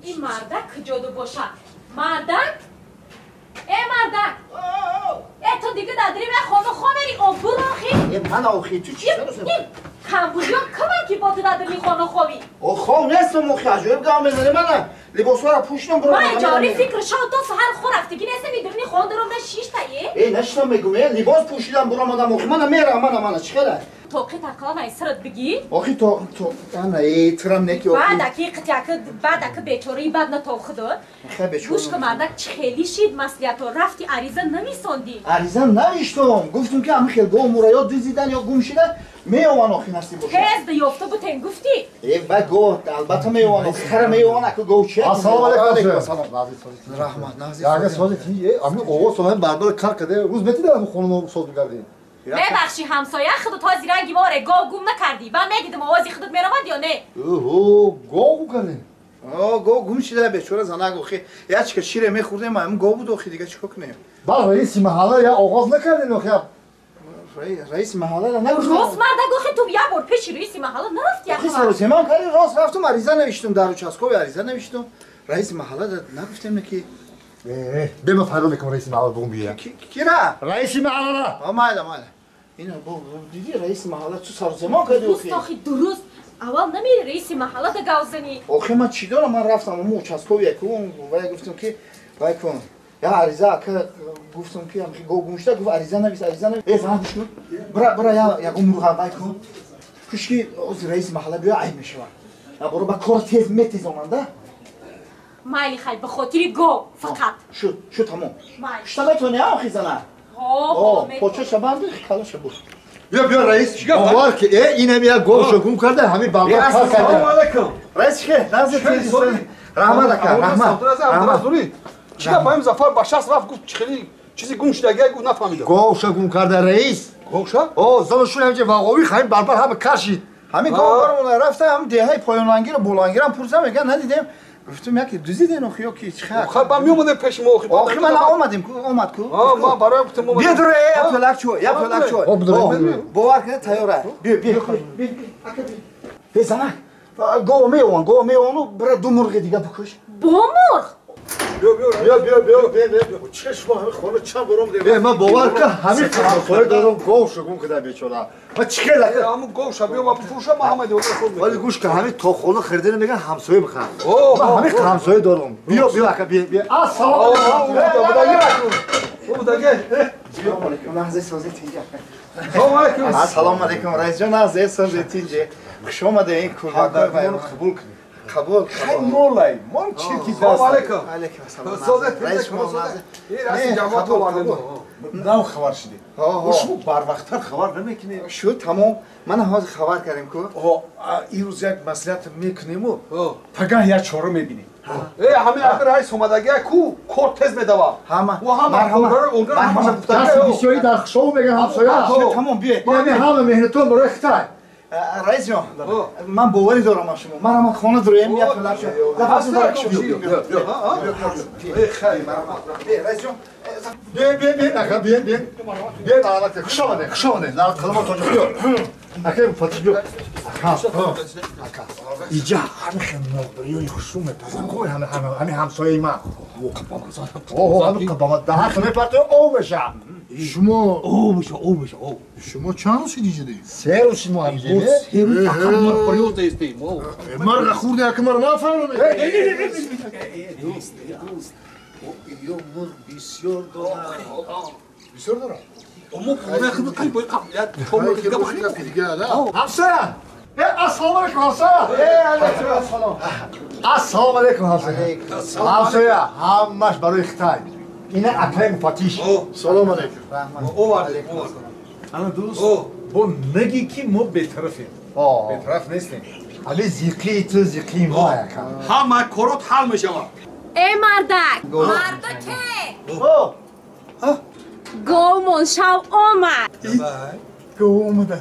Ин мардак куҷоду бошад? Мардак? Э мардак! Э ту дига дар дили хона хомери обур охи? Э ман охи ту чӣ? Камбудиён киман ки бо ту дар дили хона хобӣ? О хоб нестам охи, аҷоиб гап мезанӣ мана. Либосҳоро пӯшидам бурам. Ман ҷорӣ фикр шав то саҳар хо рафтагӣ нестам ин дурни хона даром на шишта е? Э нашидам мегум э либос пӯшидам буромадам охи мана мерам мана мана чӣ хела? Тоқи тақалан ай сарат бигӣ? Охи то то ана э трам неки охи. Баъдаки қитяки баъдаки бечораи бад на то худо. Хе бечора. Гӯш кун мардак чӣ хеле шид маслиҳато рафти ариза намисондӣ. Ариза навиштам. Гуфтум ки ҳамин хел гов мура ё дуздидан ё гум шида меёван охи насиб бошад. Тез ёфта бутен гуфтӣ? Э ба гов албатта меёван охи хара меёван аку гов чи? Ассалому алайкум. Салом. Раҳмат назир. Яга сози ти э ами оғоз солҳои бардор кар карда рӯз метида хонумо соз мекардем. Мебахши ҳамсоя худут ҳози ранги море гов гум накардӣ. Ман медидам овози худут меромад ё не? Оҳо, гов гум кардем. О, гов гум шида бечора занак охи. Ячка шире мехӯрдем, ам гов буд охи дига чикор кунем? Бал раиси маҳалла я оғоз накардем охи. Раиси маҳалла нагуфтам. Рост мардак охи ту як бор пеши раиси маҳалла нарафтӣ охи саросемам карди рост рафтум ариза навиштум дар участковый ариза навиштум. Раиси маҳалла нагуфтем ки бема файдо мекунам раиси маҳалла бугум бия. Кира? Раиси маҳалла. А майла майла. Ина бо диди раиси маҳалла ту саросемон карди охи. Дуруст охи дуруст. Аввал намери раиси маҳалла да гав занӣ. Охи ман чӣ дорам? Ман рафтам ому участковый якум вай гуфтам ки вай кун. Я ариза ака гуфтам ки ам гов гум шуда гуфт ариза навис ариза навис. Э зан гӯш кун. Бира бира я ягон мурға вай кун. Кушки оз раиси маҳалла биё айб мешавад. Я боро ба кор тез метезонанда. Майли хай ба хотири гов фақат. Шуд шуд тамом. Майли. Шута метавонӣ охи зана? Ҳо почаша банди калаша бур. Биё биё раис бовар ки э инам як говшо гум карда ҳамин балдар кар карда. Ассалому алайкум. Раис чӣ? Назир тез. Раҳмат ака раҳмат. Раҳмат. Чӣ гап ҳамин Зафар ба шахс рафт гуфт хеле чизи гум шудагӣ гуфт нафаҳмидам. Говшо гум карда раис. Говша? О зану шун ҳамҷа вағовӣ ҳамин барбар ҳама кашид. Ҳамин говбаромона рафта ҳам деҳаи поёнлангиро болангирам пурсам мегӯянд надидем. Гуфтум яке дуздиден охи ё ки чӣ хел? Хай ба меомадем пеши мо охи. Охи ман омадем ку омад ку. А ман барои гуфтам омадем. Биё дура я пёлак чой, я пёлак чой. Бовар кунед тайёра. Биё биё биё ака биё. Э занак, гов меован, гов меовану бира ду мурғи дига бикуш. Бо мурғ? Биё биё биё биё биё. Чӣ шумо ҳамин хона чанд бор омадем? Э ман бовар кун ҳамин ҳамсоя дорам говшо гум карда бечора. Ман чӣ хел ака? Ҳамун говша биё ма бифурӯшам ман ҳама дига соз мекунам. Вале гӯш кун ҳамин то хона хӯрдана мегӯянд ҳамсоя бихар. Ман ҳамин ҳамсоя дорам. Биё биё ака биё биё. Ассалому алайкум. Будаги. Салому алайкум. Лаҳзаи сози тинҷ ака. Салому алайкум. Ассалому алайкум раисҷон, лаҳзаи сози тинҷ. Хуш омадед ин кӯрбакор ва қабул кунед. Қабул. Хай молай, мол чирки даст. Салому алайкум. Алайкум ассалом. Раис шумо раиси ҷамоат овардем. Нав хабар шудем. Шумо барвақттар хабар намекунед. Шуд тамом. Ман ҳозир хабар кардем ку. Имрӯз як маслиҳат мекунему, пагаҳ як чора мебинем. Э ҳамин ака раис омадагия ку кор тез медава. Ҳама. Ҳама ҳама даст бисёрӣ дар хушов мегӯянд ҳамсоя. Тамом биё. Яъне ҳама меҳнатон барои Хитай. Раис ҷон, ман боварӣ дорам аз шумо. Ман ҳама хона дуроям як пилак шуд. Раис ҷон. Биё биё биё ака биё биё. Биё албатта хуш омадед, хуш омадед. Дар қалама тоҷик биё. Ака фатиш биё. Ака. Ака. Иҷа ҳамин хел нобриёи хушу мепазам. Кой ҳама ҳама ҳамин ҳамсояи ман. Оҳо, ҳамин қабама даҳан мепартои ов меша. Шумо ов меша, ов меша, ов. Шумо чанд рӯз шид инҷа? Се рӯз шид мо ҳаминҷа. Се рӯз фақат мо приёз дестем. Марга хӯрде ака маро нафаҳмед. Дӯст, дӯст. Ё мурғ бисёр дорад. Бисёр дорад? Мо хона худ қай бой қаблият чор дига бахрем. Ҳамсоя! Э ассалому алайкум ҳамсоя! Э алайкум ассалом. Ассалому алайкум ҳамсоя. Ҳамсоя ҳамаш барои Хитай. Ина акаи муфаттиш. Салом алайкум. Раҳмат. Овардем, овардем. Ана дӯст, бо нагӣ ки мо бетарафем. Бетараф нестем. Али зиқии ту зиқии мо ака. Ҳама корот ҳал мешавад. Э мардак, мардаке. Говмон шав омад. Гов омада.